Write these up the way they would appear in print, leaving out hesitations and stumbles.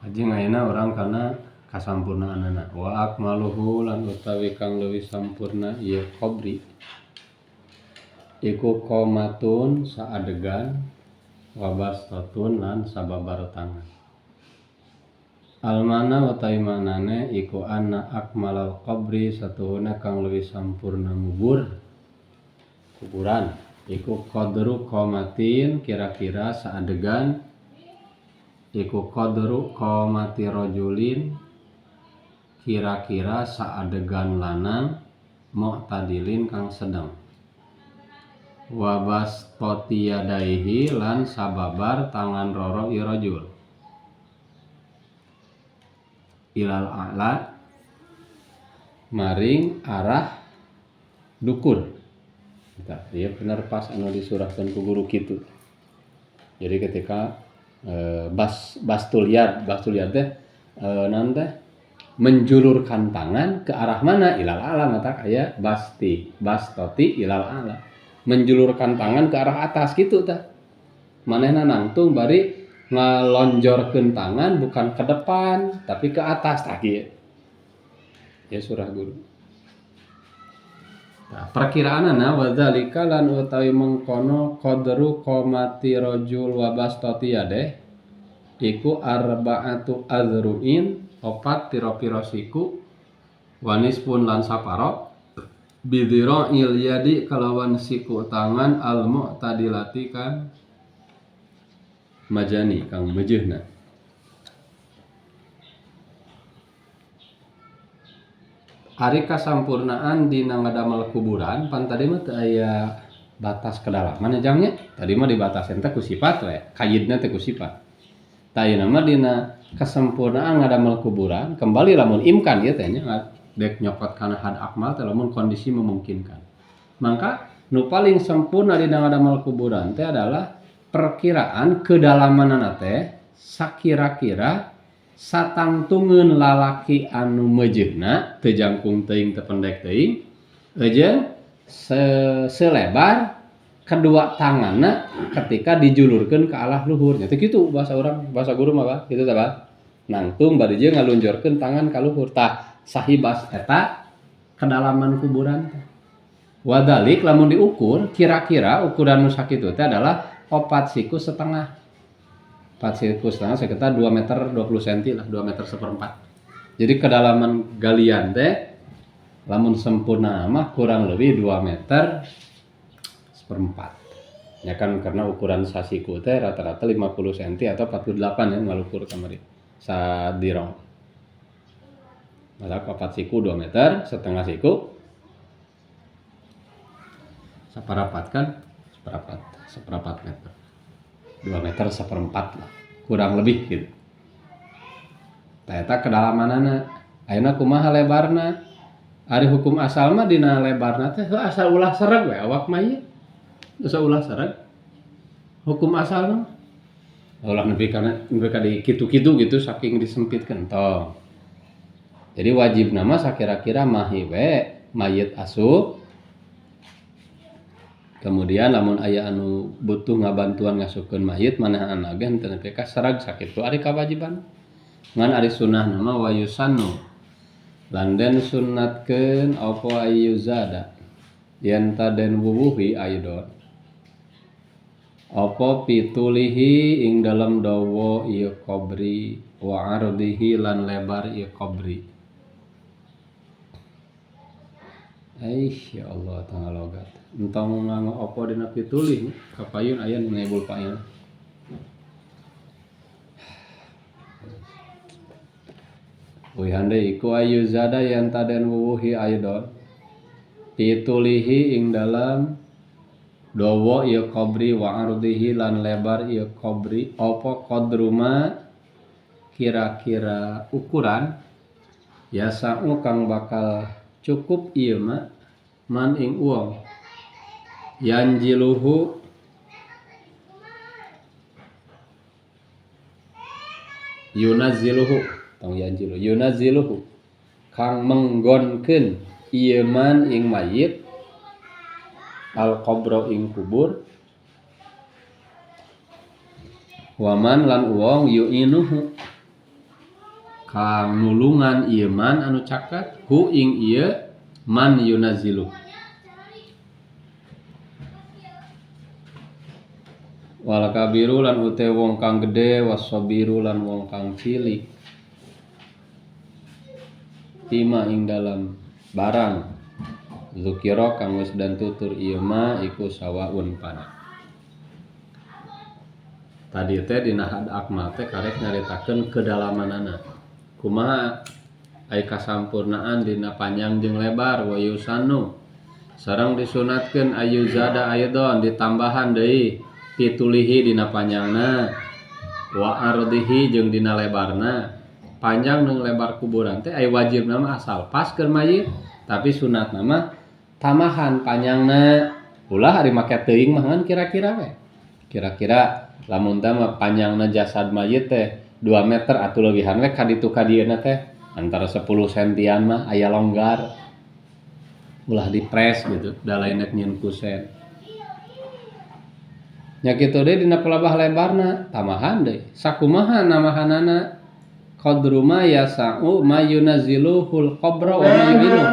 Lajeng ayeuna urang kana kasampurnaanana wa akmaluhu lan utawi kang leuwih sampurna ieu qabri iku qomatun saadegan wa bastatun lan sababar tangan. Almana utawi maknane iku anna akmalal qabri satuhuna kang leuwih sampurna ngubur kuburan iku qadru qomatin kira-kira saadegan iku qadru qomati rajulin kira-kira saadegan lanang mu'tadilin kang sedeng wa bastati yadaihi lan sababar tangan roro ieu rajul ilal a'la maring arah dukur. Tah ieu bener pas anu disurahkeun ku guru kitu. Jadi ketika bastul yad teh naon teh menjulurkan tangan ke arah mana ilal a'la mata aya bastoti ilal a'la menjulurkan tangan ke arah atas gitu tah manehna nangtung bari ngalonjorkeun tangan bukan ke depan tapi ke atas tah kieu ya surah guru. Nah, perkiraanana wadzalika lan utawi mengkono qadru qomati rajul wa bastati yadeh iku arba'atu azru'in opat pira-pira siku wanisfun lan saparo bidhira'il yadi kalawan siku tangan al mu'tadilati kang majani kang mejeuhna. Ari kasampurnaan dina ngadamel kuburan pan tadi mah teu aya batas kedalaman ya jangnya. Tadi mah dibatasin teh ku sifat we, kayidna teh ku sifat. Tah ayeuna mah dina kesempurnaan ngadamel kuburan kembali lamun imkan ieu teh nya dek nyokot kana had akmal teh lamun kondisi memungkinkan. Mangka nu paling sempurna dina ngadamel kuburan teh adalah perkiraan kedalamanana teh sakira-kira satangtungeun lalaki anu meujeuhna teu jangkung teuing teu pendek teuing jeung selebar kedua tanganna ketika dijulurkeun ke arah luhur. Nya teh kitu bahasa urang, bahasa guru mah Bah, kitu teh Bah. Nangtung bari jeung ngalunjorkeun tangan ka luhur. Tah sahibas eta kedalaman kuburan teh. Wadalik lamun diukur kira-kira ukuran nu sakitu teh adalah 4 siku setengah. 4 siku setengah sekitar 2 meter 20 senti lah, 2 meter seperempat. Jadi kedalaman galian teh lamun sempurna mah kurang lebih 2 meter seperempat. Ya kan karena ukuran sasiku teh rata-rata 50 senti atau 48 ya ngalukur kamari sadirong. Maka 4 siku 2 meter, setengah siku seperapat kan? Seperempat meter. 2 meter seperempat lah, kurang lebih gitu. Tah eta kedalamanana. Ayeuna kumaha lebarna? Ari hukum asal mah dina lebarna teh heuh asal ulah sereg we awak mah ieu. Asal ulah sereg. Hukum asal mah ulah nepi kana nepi ka di kitu-kitu gitu saking disempitkeun tong. Jadi wajibna mah sakira-kira mahi we mayit asup. Kemudian lamun aya anu butuh ngabantuan ngasupkeun mayit manahan ge henteu nepi ka serag sakitu ari kawajiban. Ngan ari sunnahna mah wa yusannu lan den sunnatkeun apa ayyuzada yen ta den wuwuhi aidon apa pitulihi ing dalem dawa ieu qabri wa ardihi lan lebar ieu qabri. Aih ya Allah tangalogat. Entong nganggo apa dina pitulih kapayun aya naibul fa'il. Uihan deui iku ayyuzada yen taden wuwuhi aidon pitulihi ing dalam dawa ieu qabri wa ardihi lan lebar ieu qabri apa qadruma kira-kira ukuran yasa'u kang bakal cukup ieu mah man ing uang yanjiluhu yunaziluhu tong yanjilu yunaziluhu kang menggonkeun ieu man ing mayit al qabra ing kubur waman lan uang yu'inuhu Kang nulungan ieu man anu caket hu ing ieu man yunazilu. Wal kabiru lan ute wong kang gede wasobiru lan wong kang cilik fima ing dalam barang zukira kang wis dan tutur ieu ma iku sawaun pada. Tadi teh dina had akmal teh karek nyaritakeun kedalamanana. Kumaha ai kasampurnaan dina panjang jeung lebar wa yusanu sareng disunatkeun ayu zada aidon ditambahan deui pitulihi dina panjangna wa ardihi jeung dina lebarna. Panjang jeung lebar kuburan teh ai wajibna mah asal pas keur mayit, tapi sunatna mah tambahan panjangna. Ulah ari make teuing mah ngan kira-kira we. Kira-kira lamun teh mah panjangna jasad mayit teh 2 meter atuh leuwihan we ka ditu ka dieuna teh antara 10 sentian mah aya longgar. Ulah dipres gitu da lain rek nyieun kusen. Nya kitu deui dina pelabah lebarna tambahan deui. Sakumaha namahanana qadru ma yasa'u ma yunaziluhul qabra wa ma yubinu.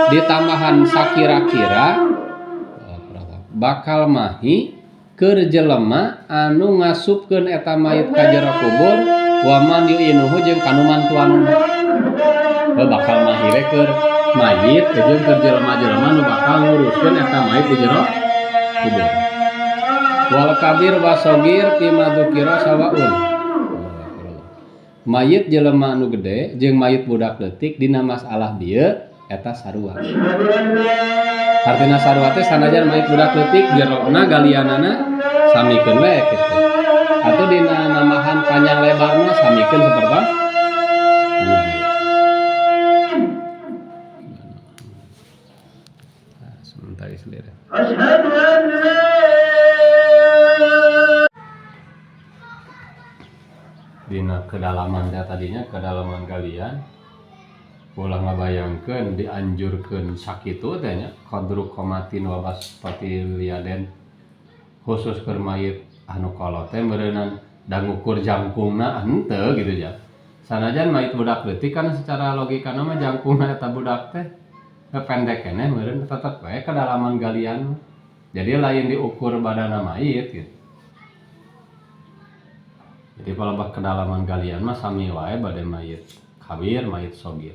Ditambahan sakira-kira bakal mahi keur jelema anu ngasupkeun eta mayit ka jero kubur wa man yu'inuhu jeung kanu mantuanna. Bakal mahi we keur mayit jeung keur jelema-jelema nu bakal nguruskeun eta mayit di jero kubur. Wal kabir wasogir fima dzukira sawaun. Mayit jelema anu gede jeung mayit budak leutik dina masalah bieu eta sarua. Artina sarua teh sanajan mayit budak leutik jerona galianana samikeun we kitu. Atau dina namahan panjang lebarna samikeun sapertos anu bieu. Nah, sementara islir. Dina kedalaman teh tadinya kedalaman galian ulah ngabayangkeun dianjurkeun sakitu teh nya qadru qomatin wa baspatil yaden khusus keur mayit anu kolot teh meureunnan da ngukur jangkungna henteu gitu ja. Sanajan mayit budak leutik kan secara logikana mah jangkungna eta budak teh pendek keneh meureun tetep we kedalaman galian. Jadi lain diukur badana mayit gitu. Jadi palebah kedalaman galian mah sami wae bade mayit kabir mayit sogir.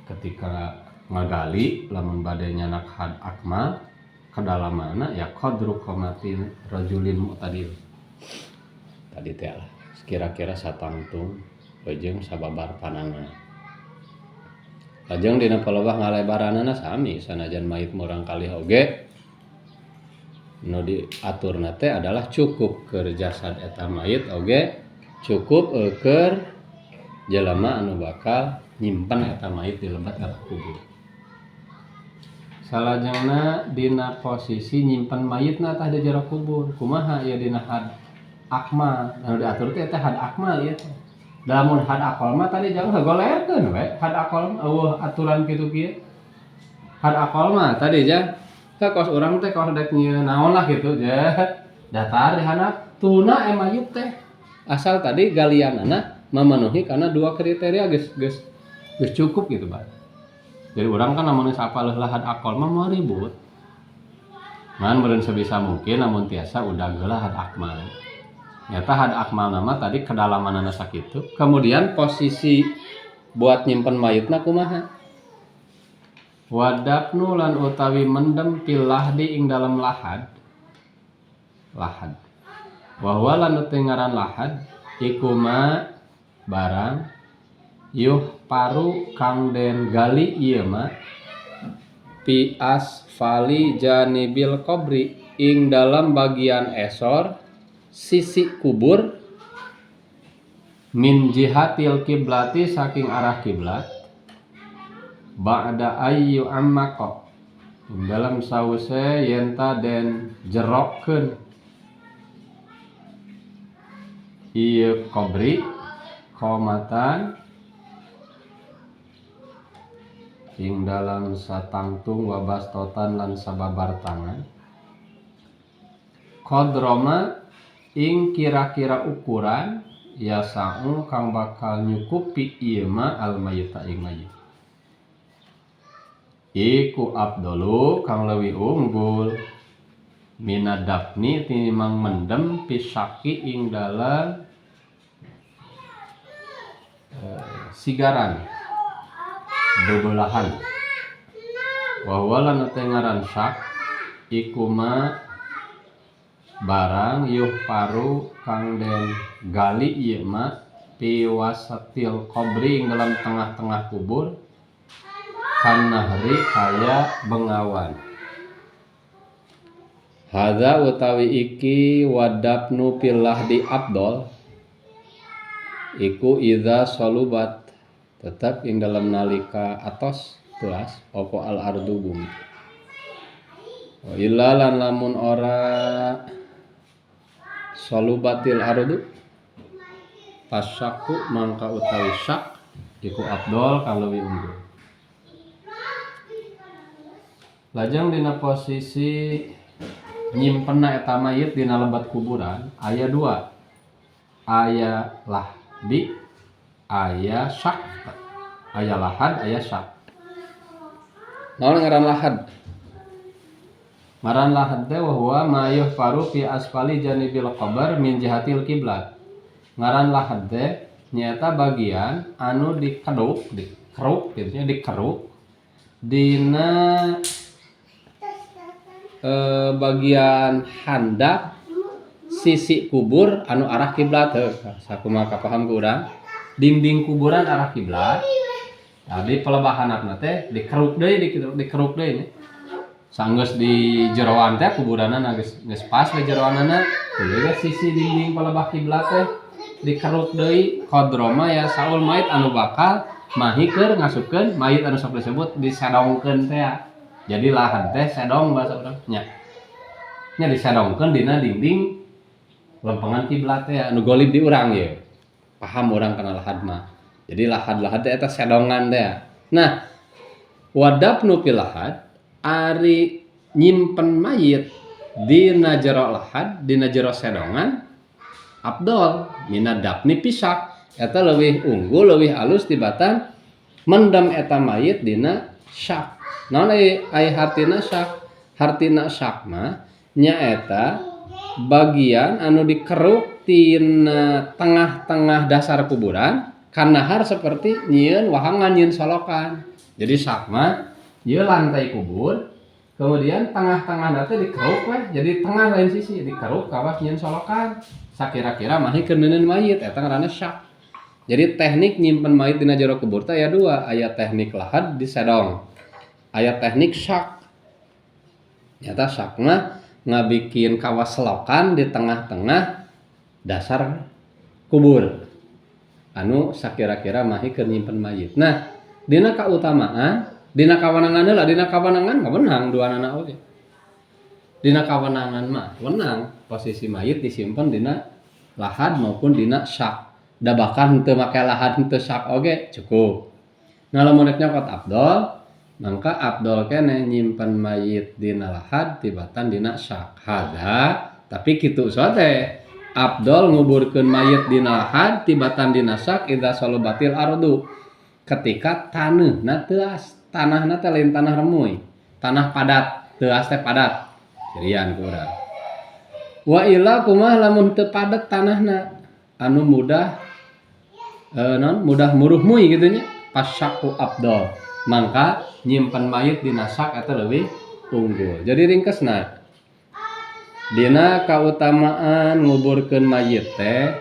Ketika ngagali lamun bade nyanak had akmal kedalamanna ya qadru qomatin rajulin mu'tadil. Tadi teh lah kira-kira satangtung jeung sababar panangan. Lajeng dina palebah ngalebaranana sami sanajan mayit murang kalih oge nu diaturna teh adalah cukup keur jasad eta mayit oge cukup keur jelema anu bakal nyimpen eta mayit di lebat eta kubur. Salajengna dina posisi nyimpen mayitna tah di jero kubur kumaha ieu dina had akmal anu diatur teh eta had akmal ieu teh. Lamun had akal mah tadi jauh golerkeun we had akal eueuh aturan kitu kieu. Had akal mah tadi ja ka kos urang teh kos dek nyieun naon lah kitu ja datar di handap tuna mayit teh asal tadi galianana memenuhi karena dua kriteria geus geus geus cukup gitu Pak. Jadi urang kan lamun geus apal heula had akal mah moal ribut. Ngan meureun sebisa mungkin lamun tiasa udag heula had akmal. Nyata had akmal nama tadi kedalamanana sakitu. Kemudian posisi buat nyimpen mayitna kumaha? Wadafnu lan utawi mendem fil lahdi ing dalem lahad. Lahad. Wa huwa lan uti ngaran lahad iku ma barang yuh paru kang den gali ieu ma fi asfali janibil qabri ing dalam bagian esor sisi kubur min jihatil kiblati saking arah kiblat ba'da ayyu ammaqa ing dalam sause yenta den jerokkeun ieu qabri qomatan ing dalam satangtung wabastotan lan sababar tangan qadroma ing kira-kira ukuran Yasa'u kang bakal nyukupi ieu ma al mayyita ing mayit. Iku afdalu kang leuwih unggul minad dafni tinimbang mendem fisyaqqi ing dalam sigaran bebelahan. Wa huwa lan teh ngaran syak iku ma barang yuhfaru kang den gali ieu ma fi wasatil qabri ing dalam tengah-tengah kubur kannahri kaya bengawan. Hadza utawi iki wadafnu fil lahdi afdol iku idza salubat tetep ing dalam nalika atos telas apa al ardu bumi. Wa illa lan lamun ora salubatil ardu fasyaqqu mangka utawi syak iku afdol kang leuwih unggul. Lajeng dina posisi nyimpenna eta mayit dina lebet kuburan aya dua, aya lahdi, aya syak, aya lahad, aya syak. Naon ngaran lahad? Ngaran lahad teh wa huwa ma yuhfaru fi asfali janibil qabr min jihatil kiblat. Ngaran lahad teh nyaeta bagian anu dikeduk, dikeruk gitu nya, dikeruk dina bagian handap sisi kubur anu arah kiblat heuh. Sakumaha kapaham ku urang, dinding kuburan arah kiblat. Nah, di pelebahanna teh dikeruk deui, dikeruk deui nya. Sanggeus di jeroan teh kuburanna geus pas we jeroanana, tuluy we sisi dinding pelebah kiblat teh dikeruk deui qadroma ya saul mayit anu bakal mahi keur ngasupkeun mayit anu sok disebut disedongkeun teh. Jadi lahan teh sedong bahasa urang nya. Nya disedongkeun dina dinding lempengan kiblat teh anu golib di urang ye. Paham urang kana lahad mah. Jadi lahad-lahad teh eta sedongan teh. Nah, wadafnu fil lahad ari nyimpen mayit dina jero lahad, dina jero sedongan afdol mina dafni pisak. Eta leuwih unggul, leuwih alus tibatan mendem eta mayit dina syak. Naon ai hartina syak? Hartina syak mah nyaeta bagian anu dikeruk tina tengah-tengah dasar kuburan kanahar seperti nyieun wahangan, nyieun solokan. Jadi syak mah ieu lantai kubur, kemudian tengah-tengahna teh dikeruk weh, jadi tengah lain sisi dikeruk kawas nyieun solokan. Sakira-kira mahi keur neuneun mayit eta ngaranna syak. Jadi teknik nyimpen mayit dina jero kubur teh aya dua, aya teknik lahad disedong, aya teknik syak. Nyata syak mah ngabikin kawas selokan di tengah-tengah dasar kubur anu sakira-kira mahi keur nyimpen mayit. Nah, dina kautamaan, dina kawenangan heula, dina kawenangan mah wenang duanana oge. Dina kawenangan mah wenang posisi mayit disimpen dina lahad maupun dina syak. Da bahkan henteu make lahad henteu syak oge cukup. Nah, lamun rek nyokot afdol, mangka afdol keneh nyimpen mayit dina lahad tibatan dina syak. Hadza tapi kitu sote afdol nguburkeun mayit dina lahad tibatan dina syak idza salubatil ardu. Ketika taneuhna teuas, tanahna teh lain tanah remuy, tanah padat, teuas teh padat. Cirian ku urang. Wa illa kumaha lamun teu padat tanahna anu mudah non mudah muruhmuy kitu nya, fasyaqqu afdol. Mangka nyimpen mayit dina syak eta leuwih unggul. Jadi ringkesna dina kautamaan nguburkeun mayit teh,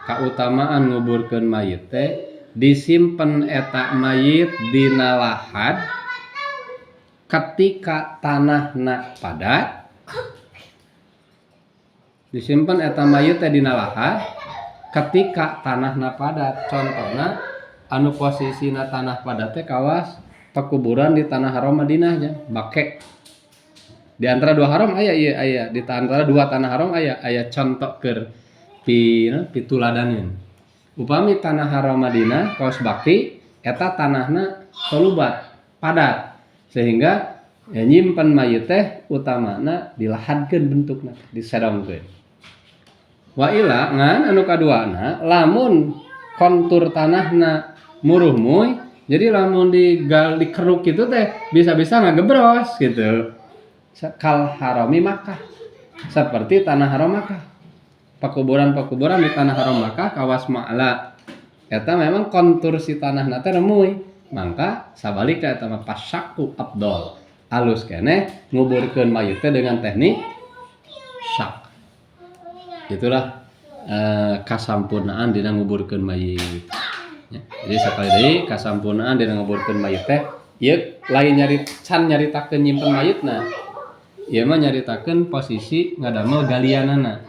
kautamaan nguburkeun mayit teh disimpen eta mayit dina lahad ketika tanahna padat, disimpen eta mayit teh dina lahad ketika tanahna padat. Contohna anu posisina tanah padat teh kawas pekuburan di tanah haram Madinah nya, Baqi. Di antara dua haram aya ieu, aya di antara dua tanah haram aya, aya contoh keur pituladaneun. Upami tanah haram Madinah kawas Baqi eta tanahna solubat padat sehingga ya, nyimpen mayit teh utamana dilahadkeun bentukna, disedongkeun. Wa ila ngan anu kaduana lamun kontur tanahna muruhmuy, jadi lamun digal dikeruk gitu teh bisa-bisa ngagebros gitu. Kal harami Makkah, seperti tanah haram Makkah. Pakuburan-pakuburan di tanah haram Makkah kawas Ma'la eta memang kontur si tanahna teh remuy, mangka sabalikna eta mah fasyaqqu afdol, alus keneh nguburkeun mayit teh dengan teknik syak. Itulah kasampurnaan dina nguburkeun mayit. Ya, jadi sakali deui kasampurnaan dina nguburkeun mayit teh ieu lain nyari can nyaritakeun nyimpen mayitna. Ieu mah nyaritakeun posisi ngadamel galianana.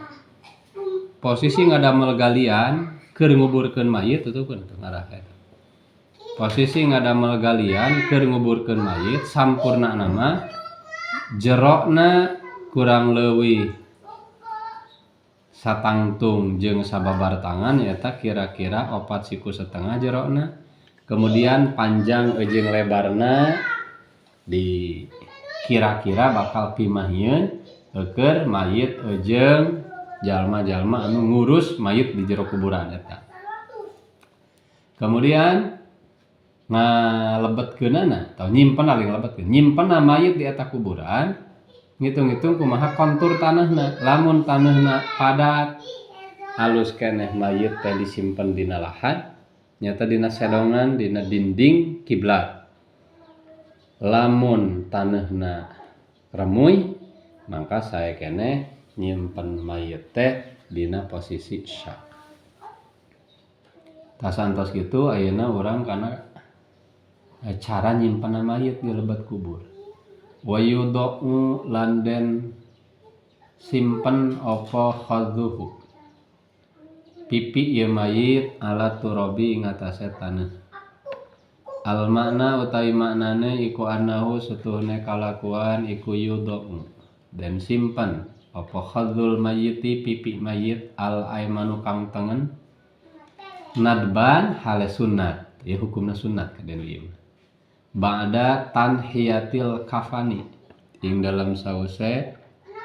Posisi ngadamel galian keur nguburkeun mayit tutupkeun teu ngarah ka eta. Posisi ngadamel galian keur nguburkeun mayit sampurna mah jerokna kurang leuwih satangtung jeung sababar tangan eta kira-kira 4,5 siku jerokna. Kemudian panjang jeung lebarna di kira-kira bakal pimahieun keur mayit jeung jalma-jalma anu ngurus mayit di jero kuburan eta. Kemudian ngalebetkeunana atau nyimpen paling lebetkeun, nyimpenna mayit di eta kuburan ngitung-ngitung kumaha kontur tanahna. Lamun tanahna padat alus keneh mayit teh disimpen dina lahan nyata dina sedongan dina dinding kiblat. Lamun tanahna remuy mangka sae keneh nyimpen mayit teh dina posisi syak. Tasantos kitu ayeuna urang kana cara nyimpen mayit di lebet kubur. Wa yudau lan den simpen apa khadzuhu pipi ieu mayit ala turabi ing atase taneuh. Al makna utawi maknane iku annahu satuhune kalakuan iku yudau den simpen apa khadzul mayyiti pipi mayit al aimanu kang tengen nadban hale sunat, ieu hukumna sunat kaden ieu. Ba'da tanhiyatil kafani ing dalam sause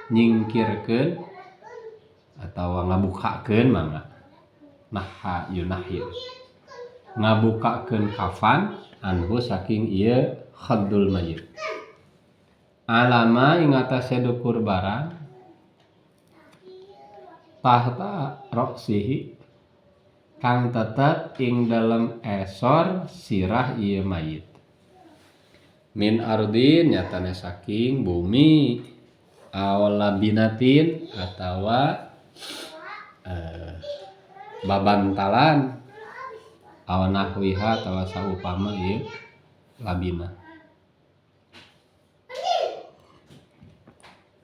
nyingkirkeun atawa ngabukakeun mangga naha yunahir ngabukakeun kafan anhu saking ieu khaddul mayyit. Alama ing atase dukur barang tahta roksihi kang tetep ing dalem esor sirah ieu mayit. Min ardin nyatane saking bumi aw labinatin atawa babantalan aw nahwiha atawa saupama ieu labina.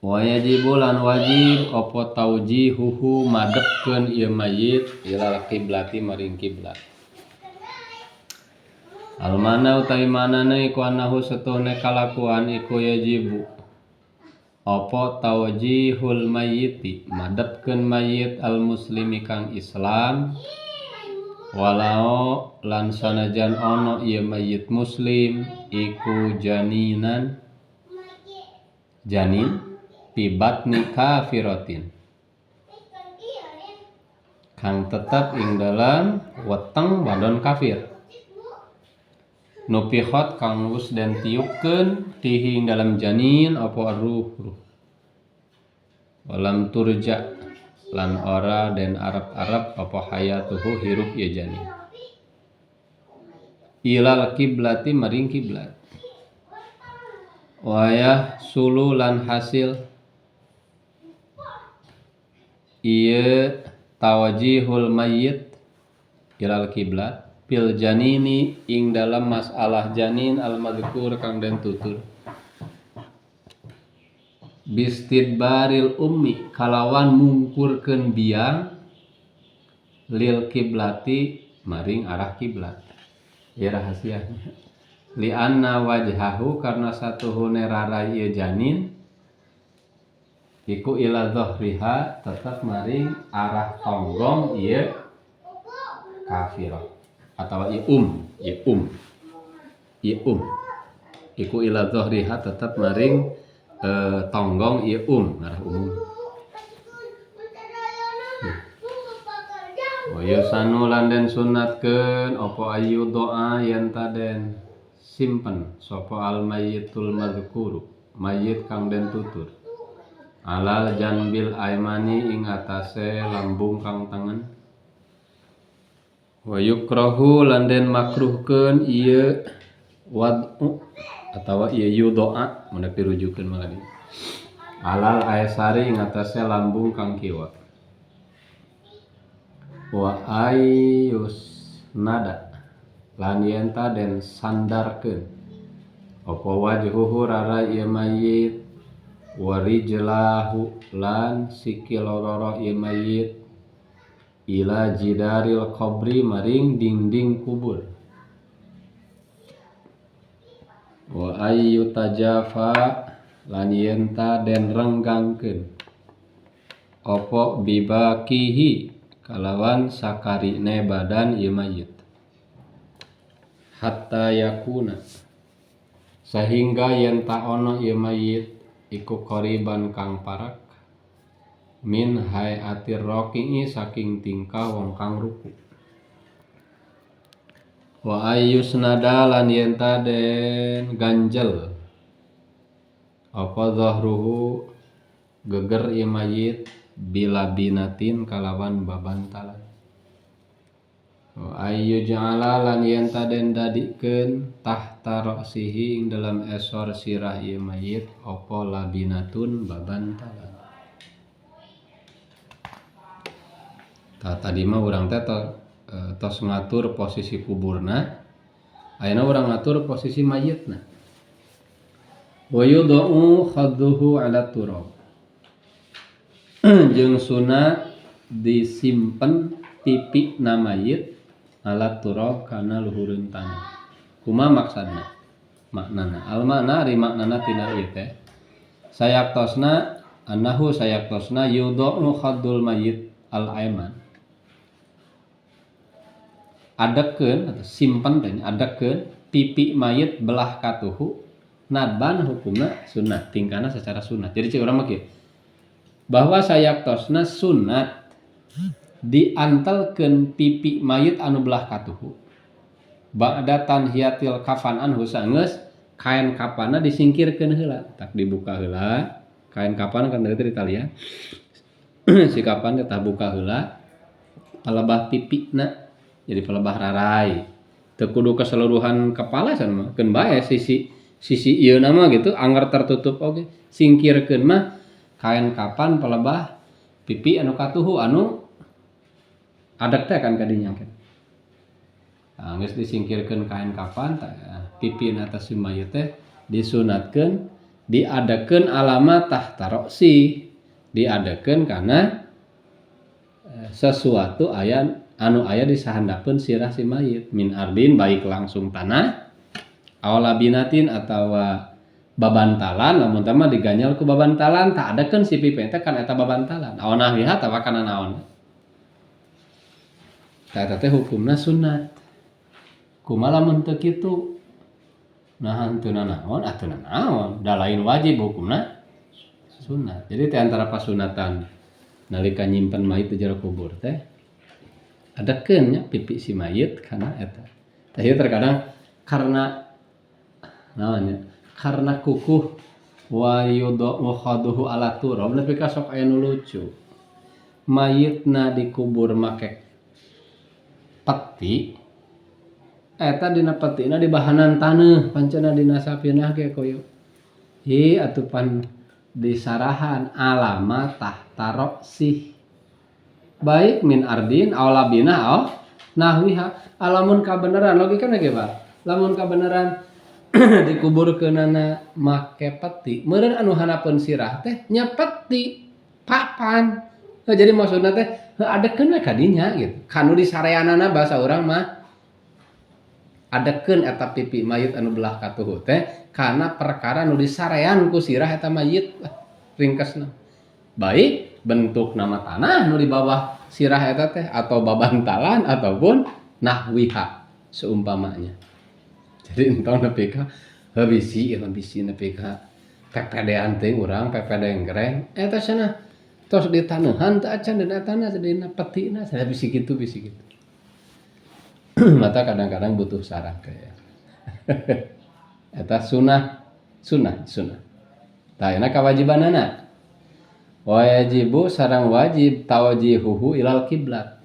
Wa yajibu lan wajib apa taujihuhu madepkeun ieu mayit ilal kiblati maring kiblat. Al mana utawi manane iku annahu satuhune kalakuan iku yajibu apa taujihul mayyiti madepkeun mayit al muslimi kang Islam walau lan sanajan ono ieu mayit muslim iku janinan janin fi batni kafiratin kang tetep ing dalam weteng wadon kafir nupikhot kang wus den tiupkeun fihi ing dalam janin apa ruh ruh walam turja lan ora den arab-arab apa hayatuhu hirup ieu janin ilal kiblati maring kiblat wayah sulu lan hasil ieu tawajihul mayyit ilal kiblat fil janini ing dalam masalah janin al madhkur kang den tutur bistidbaril ummi kalawan mungkurkeun biang lil kiblati maring arah kiblat. Ieu rahasiana li anna wajhahu karena satuhune rarai ieu janin iku ila dhahriha tetep maring arah tonggong ieu kafirah atau ieu um iku ila dhahriha tetep maring tonggong ieu ngarah umum. Wa yusanu lan den sunatkeun apa ayu doa yen taden simpen sapa al mayyitul mazkuru mayit kang den tutur alal janbil aimani ing atase lambung kang tengen. Wa yukrahu lan den makruhkeun ieu wad'u atawa ieu yudoa mun dirujukeun mah lagi alal aesari ing atase lambung kang kiwa. Wa ayus nada lan yen ta den sandarkeun apa wajhuhu rarai ieu mayit wa rijlahu lan sikil loro ieu mayit ila jidaril qabri maring dinding kubur. Wa ayu tajafa lan yen ta den renggangkeun apa bibakihi kalawan sakarine badan ieu mayit hatta yakuna sehingga yen ta ono ieu mayit iku qariban kang parak min hayatir raqi'i saking tingkah wong kang ruku. Wa ayyusnada lan yen ta den ganjel apa zahruhu geger ieu mayit bila binatin kalawan babantalan. Wa ayyuj'ala lan yen ta den dadikeun tahta ra'sihi ing dalam esor sirah ieu mayit apa labinatun babantalan. Tah tadi mah urang teh tos ngatur posisi kuburna, ayeuna urang ngatur posisi mayitna. Wa yudau khadduhu ala turab. Jeung sunat disimpen pipi na mayit ala turab kana luhureun tanah. Kumaha maksudna? Maknana al makna ari maknana tina ieu teh sayaktosna annahu sayaktosna yudau khaddul mayit al aiman. Adekeun atau simpen teh adekeun pipi mayit belah katuhu nadban hukumna sunat tingkana secara sunat. Jadi cek urang mah kieu bahwa sayaktosna sunat diantelkeun pipi mayit anu belah katuhu ba'da tanhiyatil kafan anhu sanggeus kain kapanna disingkirkeun heula tak dibuka heula kain kapan kan dari Italia si kapan teh buka heula palebah pipina jadi palebah rarai teu kudu keseluruhan kepala san mah keun bae sisi sisi ieu mah gitu anggar tertutup oge singkirkeun mah kain kapan palebah pipi anu katuhu anu adek teh kan kadinya kan. Nah, geus disingkirkeun kain kapan pipi na atas si mayit teh disunatkeun diadekeun alama tahta roksi diadekeun kana sesuatu aya anu aya di sahandapeun sirah si mayit min ardin baik langsung tanah awalabinatin atawa babantalan lamun teh mah diganyal ku babantalan tak adekeun si pipi teh kan eta babantalan awanah lihat atawa kana naon tah eta teh hukumna sunat. Kumaha lamun teu kitu nah henteu nanaon atuh nanaon da lain wajib hukumna sunat. Jadi teh antara pasunatan nalika nyimpen mayit di jero kubur teh adekeun nya pipi si mayit kana eta. Tah ieu terkadang karena naon nya karena kukuh wa yudau khaduhu ala turab nepi ka sok aya nu lucu. Mayitna dikubur make peti eta dina petina dibahanan taneuh pancena dina sapinah ge koyo hi atuh pan disarahan alama tahta roksih baik min ardin aw labinah aw nahwiha alamun kabeneran logikana ge Pak lamun kabeneran dikuburkeunana make peti meureun anu hanapeun sirah teh nya peti papan. Nah, jadi maksudna teh adekeun we kadinya gitu kanu disareanana bahasa urang mah adekeun eta pipi mayit anu belah katuhu teh kana perkara nu disarean ku sirah eta mayit ringkesna baik bentuk nama tanah nu di bawah sirah eta teh atau babantalan ataupun nahwiha seumpamanya. Jadi entong nepi ka heuh bisi ieu bisi nepi ka PPD-an teuing urang PPD gereng eta cenah Tos ditanehan teu acan dina etana, dina petina saya bisi kitu, bisi kitu. Mata kadang-kadang butuh saran kayak. Eta sunah, sunah, sunah. Tah, ayeuna kawajibanana. Wajibu sareng wajib tawjihuhu ilal kiblat.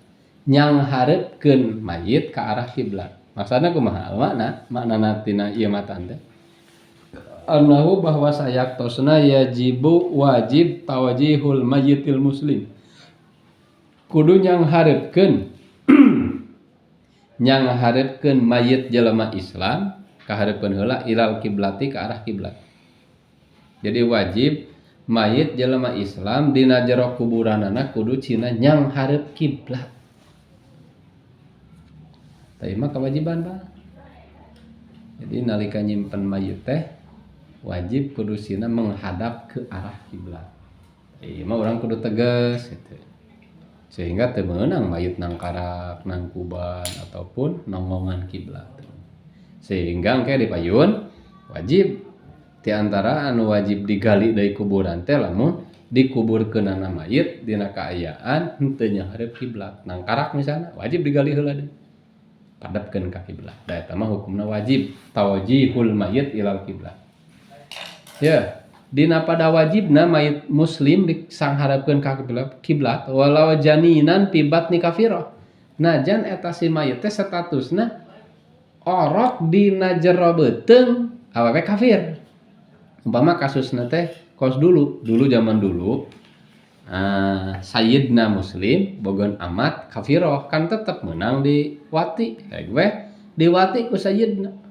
Nyangharepkeun mayit ka arah kiblat. Maksudna kumaha? Makna maknana tina ieu matan teh. Annahu bahwa sayaktosna yajibu wajib tawjihul mayyitil muslim. Kudu nyangharepkeun mayit jelema Islam kahareupeun heula ilal kiblati ka arah kiblat. Jadi wajib mayit jelema Islam dina jero kuburanana kudu cina nyanghareup kiblat. Tah, ieu mah kewajiban, Pak. Jadi nalika nyimpen mayit teh wajib kudu sina menghadap ke arah kiblat. Ieu mah urang kudu tegas gitu. Sehingga teu meunang mayit nangkarak, nangkuban ataupun nonggongan kiblat. Sehingga engke di payun wajib, di antara anu wajib digali dari kuburan teh lamun dikuburkeunana mayit dina kaayaan henteu nyanghareup kiblat, nangkarak misalna, wajib digali heula deui. Padepkeun ka kiblat. Da eta mah hukumna wajib tawjihul mayit ilal kiblat. Ya, dina pada wajibna mayit muslim disangharepkeun ka kiblat walau janinan fi batni kafirah. Najan eta si mayit teh statusna orok dina jero beuteung awewe kafir. Umpama kasusna teh kos dulu, dulu zaman dulu, sayyidna muslim boga amat kafiroh kan tetep menang diwati, rek we diwati ku sayyidna.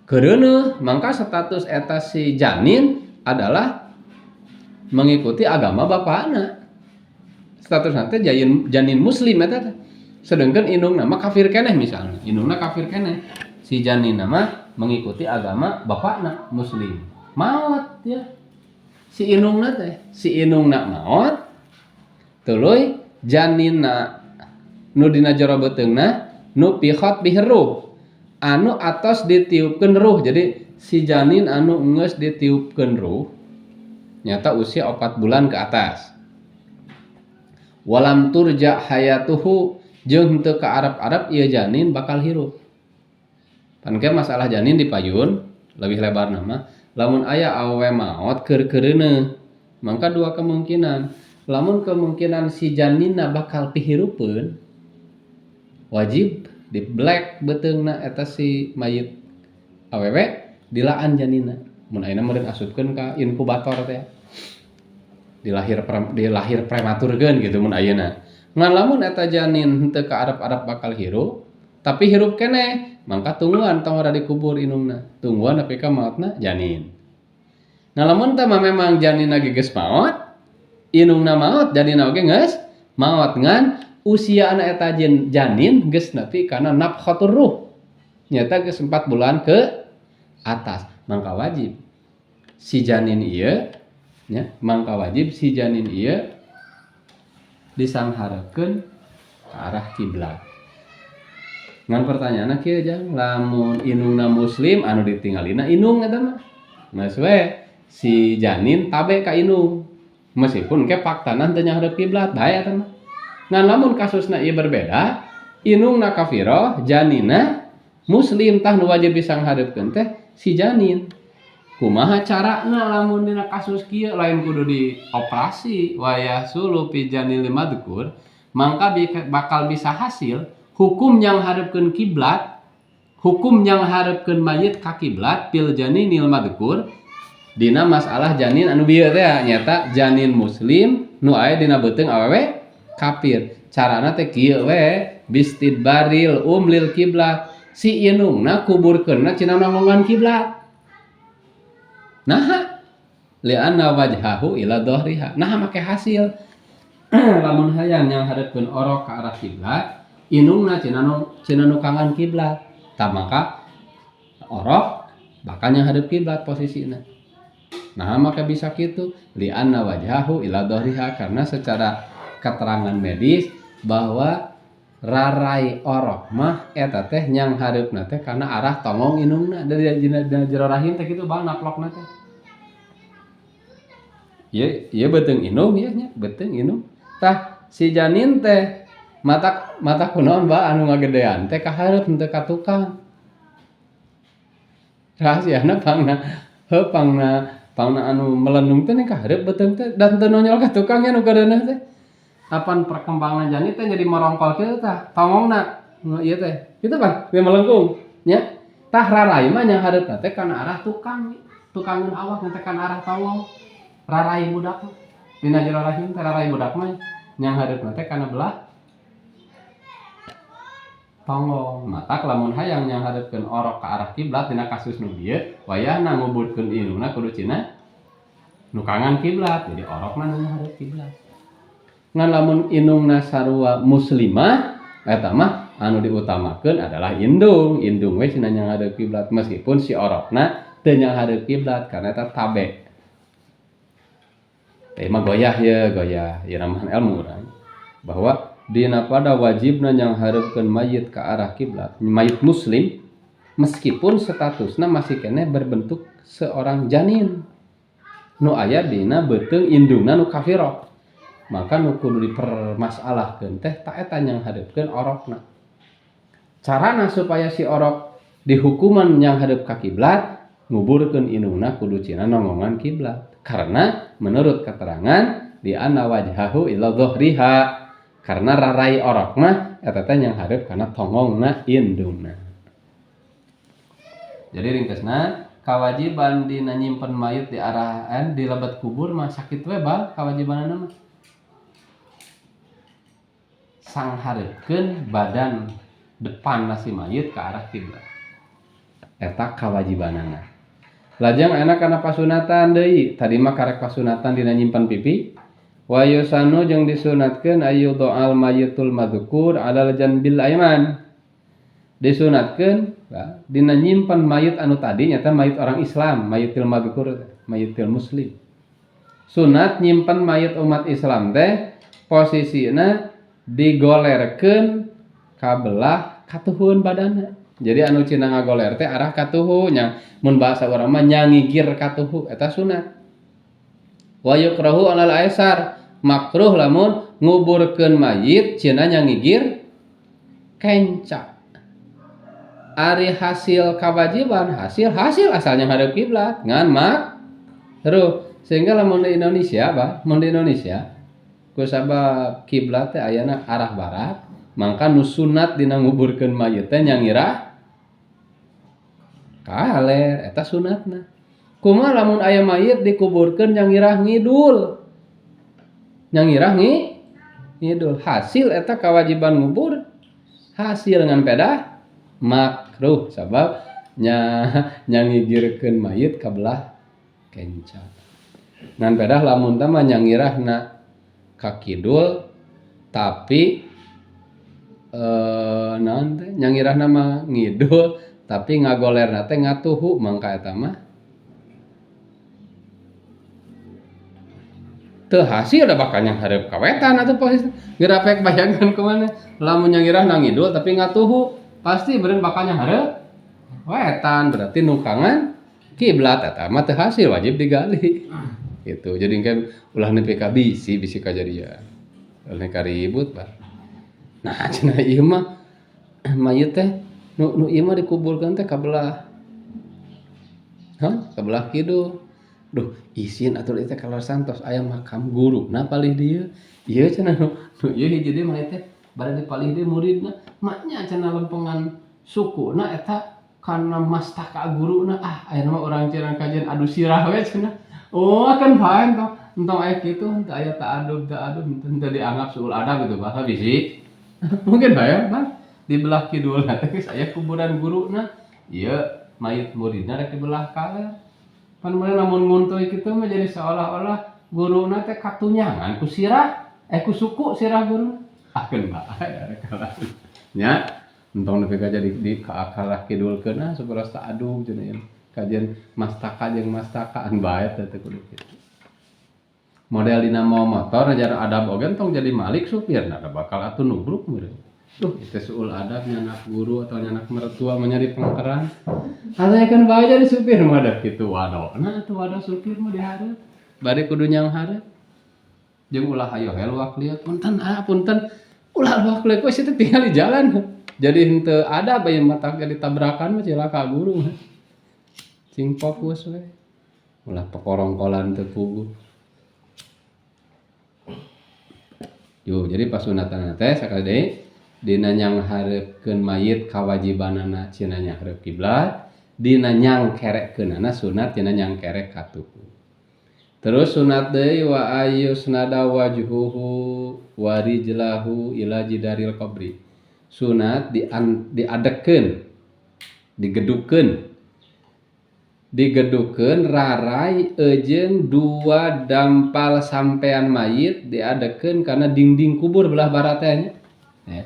Keureuneuh mangka status eta si janin adalah mengikuti agama bapakna. Status nanti janin, janin muslim eta teh. Sedangkan indungna mah kafir keneh misalnya, indungna kafir keneh. Si janin mah mengikuti agama bapakna muslim. Maot ya. Si indungna teh, si indungna maot, tuluy janinna nu dina jero beuteungna nufikhat bihi ruh. Anu atos ditiupkeun ruh. Jadi si janin anu geus ditiupkeun ruh nyata usia 4 bulan ke atas. Walam turja hayatuhu jeung teu ka Arab-Arab ieu janin bakal hirup. Pan ke masalah janin di payun lebih lebar nama, lamun aya awewe maot keur keureuneuh mangka dua kemungkinan. Lamun kemungkinan si janinna bakal pihirupeun, wajib di black beuteungna eta si mayit awewe, dilaan janina. Mun ayeuna meureun asupkeun ka inkubator teh, dilahir prematurkeun gitu mun ayeuna. Ngan lamun eta janin henteu ka Arab-Arab bakal hirup tapi hirup keneh, mangka tungguan tong ora dikubur indungna, tungguan nepi ka maotna janin. Nah, lamun teh mah memang janinna ge geus maot, indungna maot, janinna oge geus maot, ngan usia anak eta janin geus nepi kana nafkhatur ruh, nyata geus 4 bulan ke atas, mangka wajib si janin ieu nya, mangka wajib si janin ieu disanghareukeun ke arah kiblat. Ngan pertanyaanna kieu, jang, lamun indungna muslim anu ditinggalina indung eta mah geus we si janin tabe ka indung meskipun ke faktana teu nyanghareup kiblat, bae eta mah. Ngan lamun kasusna ieu berbeda, indungna kafiroh, janina muslim, tah nu wajib disanghareupeun teh si janin. Kumaha carana lamun dina kasus kieu? Lain kudu dioperasi. Wa yahsulu fi janinil madkur, mangka bakal bisa hasil hukum nyanghareupeun kiblat, hukum nyanghareupeun mayit ka kiblat fil janinil madkur, dina masalah janin anu bieu teh nyata janin muslim nu aya dina beuteung awewe kafir. Carana teh kieu we, bistidbaril um lil kiblat, si indungna kuburkeunna cina nonggongan kiblat. Naha? Li'anna wajhahu ila dhahriha. Naha make hasil? Lamun hayang nyanghareupeun orok ka arah kiblat, indungna cina nukangan kiblat. Tah, maka orok bakal nyanghareup kiblat posisina. Nah, maka bisa kitu li'anna wajhahu ila dhahriha, karena secara keterangan medis bahwa rarai orok mah eta teh nyanghareupna teh karena arah tonggong indungna dari dina jero rahim teh kitu, Bang, naplokna teh. Ieu ieu beuteung indung ieu nya, beuteung indung. Tah si janin teh mata mata kunaon ba anu ngagedean teh ka hareup henteu ka tukang. Rahasiana pangna heuh pangna pangna anu melendung teh ka hareup beuteung teh dan teu nonyol ka tukang nya nu keureuneuh teh. Kapan perkembangan janin teh jadi morongkol kieu tah tongongna nu ieu teh. Kitu pan, dia melengkung nya. Tah rarai mah nyanghareup teh kana arah tukang, tukangeun awak teh kana arah tongong. Rarai budak mah. Dina jero rahim teh rarai budak mah nyanghareup teh kana belah tonggong. Matak lamun hayang nyanghareupeun orok ka arah kiblat dina kasus nu ieu, wayahna nguburkeun indungna kudu cina nukangan kiblat. Jadi orokna nu nyanghareup kiblat. Ngan lamun indungna sarua muslimah eta mah anu diutamakeun adalah indung. Indung we cenah nyanghareup kiblat meskipun si orokna teu nyanghareup kiblat karena eta tabe. Teh mah goyah ye, goyah. Ieu mah ilmu urang bahwa dina pada wajibna nyanghareupeun mayit ke arah kiblat, mayit muslim meskipun statusna masih keneh berbentuk seorang janin nu aya dina beuteung indungna nu kafirah. Maka nu kudu dipermasalahkeun teh ta eta nyanghareupeun orokna. Carana supaya si orok dihukuman nyanghareup ka kiblat, nguburkeun indungna kudu cina nongongan kiblat. Karena menurut keterangan di anna wajhahu ila dhahriha, karena rarai orok mah eta teh nyanghareup kana tongongna indungna. Jadi ringkesna kawajiban dina nyimpen mayit di arahan di lebet kubur mah sakit we bal kawajibanana mah. Sanghareupeun badan depan si mayit ke arah kiblat. Eta kawajibanana. Lajeng enak kana pasunatan deui. Tadi mah karek pasunatan dina nyimpen pipi. Wa yusanu jeung disunatkeun ayu doal mayitul madzukur alal janbil aiman. Disunatkeun dina nyimpen mayit anu tadi nyata mayit orang Islam, mayitil madzukur, mayitil muslim. Sunat nyimpen mayit umat Islam teh posisina digolerkeun ka belah katuhun badanna. Jadi anu cina ngagoler teh arah katuhu nya, mun bahasa urang mah nyangigir katuhu eta sunat. Wa yukrahu alal aisar, makruh lamun nguburkeun mayit cina nyangigir kenca. Ari hasil kewajiban, hasil asalnya hadap kiblat ngan makruh. Sehingga lamun di Indonesia bah, mun di Indonesia kusabab kiblat teh ayana arah barat, mangka nu sunat dina nguburkeun mayit teh nyangirah kaler eta sunatna. Kumaha lamun aya mayit dikuburkeun nyangirah ngidul. Nyangirah ngidul. Hasil eta kewajiban ngubur, hasil ngan pedah makruh sabab nyangigirkeun mayit ka belah kenca. Ngan pedah lamun teh mah nyangirahna ka kidul tapi naon teh nyangirahna mah ngidul tapi ngagolerna teh ngatuhu mangka eta mah teu hasil da bakal nyanghareup ka wetan atuh posisi. Geurapek bayangkeun kumaha lamun nyangirahna ngidul tapi ngatuhu pasti beureun bakal nyanghareup wetan, berarti nukangan kiblat eta mah teu hasil wajib digali. Gitu. Jadi kan ulah nepi ka bisi bisi kajadian. Ulah ka ribut bah. Nah cenah ieu mah mayit teh nu ieu mah dikuburkeun teh ka belah. Hah? Ka belah kidul. Duh, isin atuh ieu teh kaleresan tos aya makam guruna palih dieu. Ieu cenah nu ieu hiji deui mayit teh bade dipalih deui muridna. Maknya cenah lempengan sukuna eta kana mastaka guruna. Ah, ayeuna mah urang cenah kajian adu sirah we cenah. Oh, kan bae entong entong aya kitu, henteu aya ta'adub ta'adub henteu dianggap suul adab gitu bah bisi. Mungkin bae bah di belah kidul teh geus aya kuburan guruna. Ieu mayit muridna rek dibelah kaler. Pan mun lamun nguntuy kitu mah jadi seolah-olah guruna teh katunyangan ku sirah, ku suku sirah guruna. Ah keun bae rek kalah. Nya entong nepi ka jadi di kaakalah kidulkeun ah sabelas ta'adub cenah ieu. Kajian mastaka jeung mastakaan bae teh teu kudu kitu. Model dina mawa motor ajar adab oge entong jadi malik supirna da bakal atuh nubruk meureun. Duh, itu suul adab nyanak guru atau nyanak mertua mah nyari pengkeran. Atuh kan bae jadi supir mah da kitu wadona atuh wadah supir mah dihareup. Bari kudu nyanghareup. Jeung ulah hayo he luak lieuk. Punten ah punten. Ulah luak lieuk we situ tinggal di jalan. Jadi henteu ada bae mata jadi tabrakan mah cilaka guru. Cing fokus we. Ulah pekorongkolan teu puguh. Yo, jadi pasunatan teh sakali deui dina nyanghareupkeun mayit kawajibanana cina nyanghareup kiblat, dina nyangkerekeunana sunat dina nyangkerek ka tuhu. Terus sunat deui wa ayyusnada wajhuhu wa rijlahu ila jidaril qabri. Sunat diadekeun, digedukeun. Digedukeun rarai eujeung dua dampal sampean mayit diadekeun kana dinding kubur belah barat teh nya. Ya.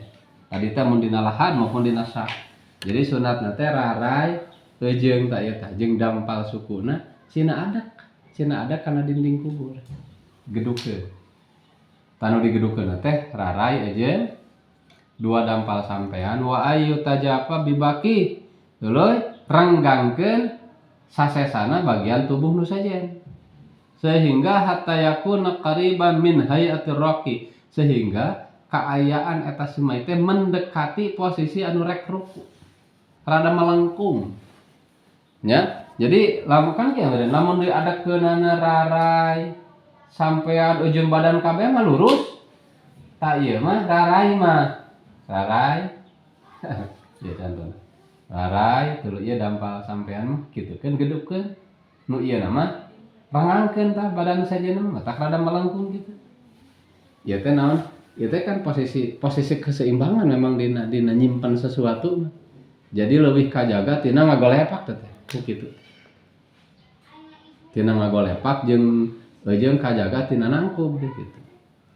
Tadi teh mun dina lahan maupun dina sah. Jadi sunatna teh rarai eujeung tah ieu tah jeung dampal sukuna cina adek kana dinding kubur. Gedukeun. Tanu digedukeun teh rarai eujeung dua dampal sampean wa ayu tajapa bibaki tuluy renggangkeun sasesana bagian tubuh nu sejen sehingga hatta yakuna qariban min hayatir raqi, sehingga kaayaan eta si mayit teh mendekati posisi anu rek ruku, rada melengkung nya. Jadi lamun kan kieu lamun diadekeunana rarai sampean ujung badan kabeh mah lurus, tak ieu mah rarai mah rarai ieu contohna rarai tuluy ieu dampal sampean mah kitu kan gedukeun nu ieu mah rangangkeun tah badan sejenna mah tah rada melengkung gitu. Ieu teh naon? Ieu teh kan posisi keseimbangan memang dina nyimpen sesuatu mah. Jadi leuwih kajaga tina ngagolepak teh kitu. Tina ngagolepak jeung kajaga tina nangkub teh kitu.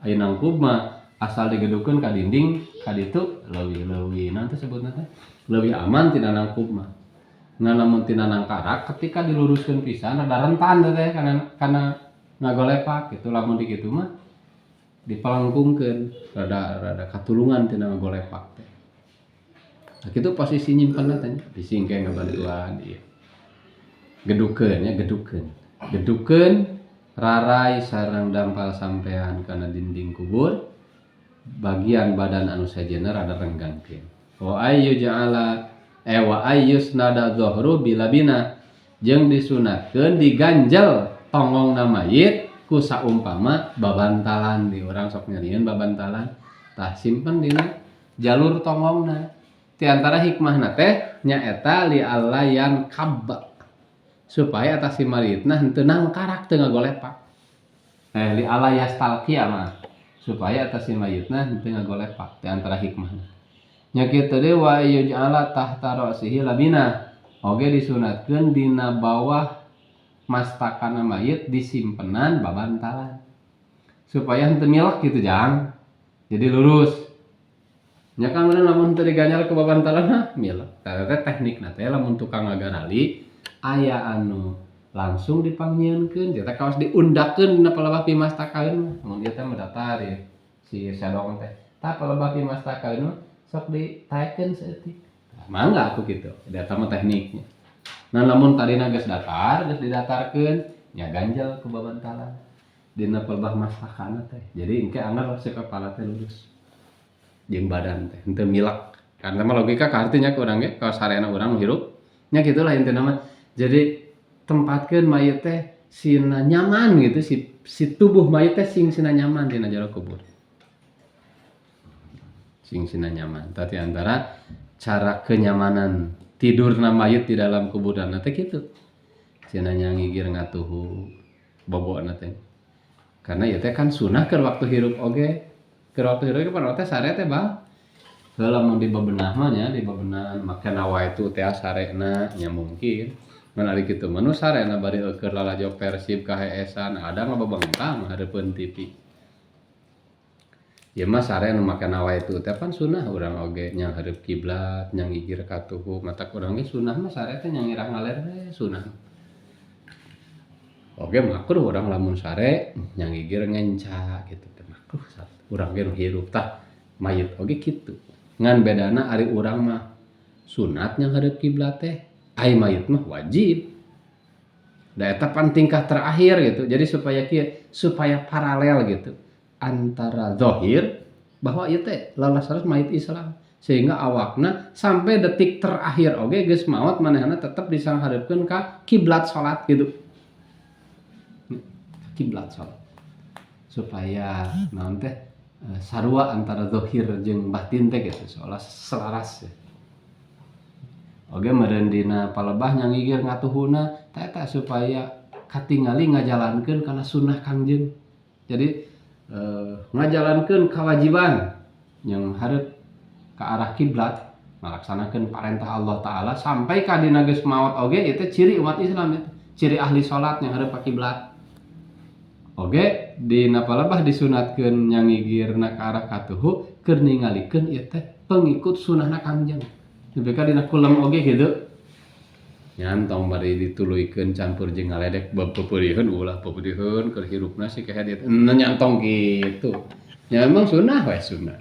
Aya nangkub mah asal digedukeun ka dinding ka ditu leuwih-leuwih naon teh sebutna teh leuwih aman tina nangkub mah. Ngan lamun tina nangkarak ketika diluruskeun pisan rada rentan teh kana ngagolepak gitu. Lamun di kitu mah dipelengkungkeun rada katulungan tina ngagolepak teh. Nah kitu posisi nyimpenna teh bisi engke ngabantuan ieu. Gedukeun nya gedukeun. Gedukeun rarai sareng dampal sampean kana dinding kubur bagian badan anu sejenna rada renggangkeun. Wa ayyu ja'ala wa ayyusnada dhahru bilabina jeung disunatkeun diganjel tongongna mayit ku saumpama babantalan. Di urang sok nyarieun babantalan tah simpen dina jalur tongongna. Di antara hikmahna teh nyaeta li alla yang kabba supaya atas si mayitna henteu nangkarak teu ngagolepak. Li alla yastalqiya mah supaya atas si mayitna henteu ngagolepak. Di antara hikmahna nya kitu deui wa yuj'ala tahta ra'sihi labina oge disunatkeun dina bawah mastakana mayit disimpenan babantalan supaya henteu milek kitu jang, jadi lurus nya kan. Bener lamun teu diganjal ke babantalan mah milek. Tah teh teknikna teh lamun tukang ngagarali aya anu langsung dipangnyieunkeun teh kawas diundakeun dina palebah pimastakaeun mah. Mun ieu teh mah datar ieu si sedong teh tah palebah pimastakaeun mah sok ditaekeun saeutik. Mangga aku kitu eta mah tekniknya. Nah lamun tadina geus datar geus didatarkeun nya ganjel ku babantalan dina palebah mastakana teh. Jadi engke anggar si kepala teh lurus jeung badan teh henteu milek. Karena mah logika kaartinya ku urang ge kawas sarena urang nu hirup nya kitulah intina mah. Jadi tempatkeun mayit teh sina nyaman gitu, si tubuh mayit teh sing sina nyaman dina jero kubur. Sing sina nyaman. Tadi antara cara kenyamanan tidurna mayit di dalam kuburan teh kitu. Sina nyangigir ngatuhu bobona teh. Karena ieu teh kan sunah keur waktu hirup oge. Keur waktu hirup pan teh sare teh bah. Heula mun dibebenah mah nya dibebenah make nawaitu teh sarena nya mungkin. Ngan ari kitu mah nu sarena bari eueuh lalajo Persib kaheesan ada ngababengkang hareupeun TV. Ieu mah sare nu make nawaitu teh pan sunah urang oge nya hareup kiblat nya ngigir ka tuhu matak urang ge sunah mah sare teh nya ngirah ngaler we sunah. Oge makruh urang lamun sare nya ngigir ngenca kitu teh makruh urang ge nu hirup tah mayit oge kitu. Ngan bedana ari urang mah sunat nya hareup kiblat teh ai mayit mah wajib. Da eta pan tingkah terakhir gitu. Jadi supaya kieu, supaya paralel gitu antara zahir bahwa ieu teh leres-leres mayit Islam, sehingga awakna sampai detik terakhir oge geus maot manehna tetep disanghareupeun ka kiblat salat gitu. Kiblat salat. Supaya naon teh sarua antara zahir jeung batin teh gitu, seolah selaras ya. Oge meureun dina palebah nyangigir ngatuhuna tah eta supaya katingali ngajalankeun kana sunnah Kangjeng. Jadi ngajalankeun kewajiban yang hareup ke arah kiblat, ngalaksanakeun parentah Allah Ta'ala sampai ka dina geus maot oge itu ciri umat Islam itu, ciri ahli salat yang hareup ka kiblat. Oge dina palebah disunatkeun nyangigirna ka arah katuhu keur ningalikeun ieu teh pengikut sunnahna Kangjeng. Nepi ka dina kulem oge gitu. Nyantong bari dituluykeun campur jeung ngaledek bab peupeuriheun, ulah peupeuriheun keur hirupna si kehed ieu teh nyantong kitu. Nya emang sunnah we sunnah.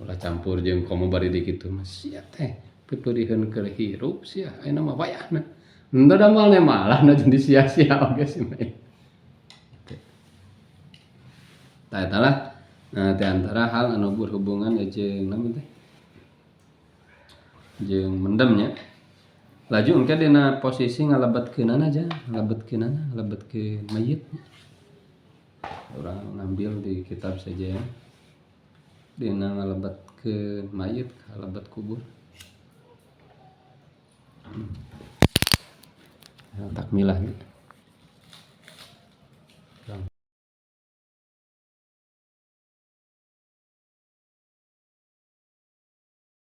Ulah campur jeung komo bari di kitu mah sia teh peupeuriheun keur hirup sia ayeuna mah wayahna. Henteu da moal malah na jadi sia-sia oge si mah. Tah eta lah nah, di antara hal anu berhubungan jeung naon teh jeung mendemnya. Laju engke dina posisi ngalebetkeunana aja, ngalebetkeunana, ngalebetkeun mayit. Urang ngambil di kitab saja ya. Dina ngalebetkeun mayit, kalebet kubur. Takmilahnya.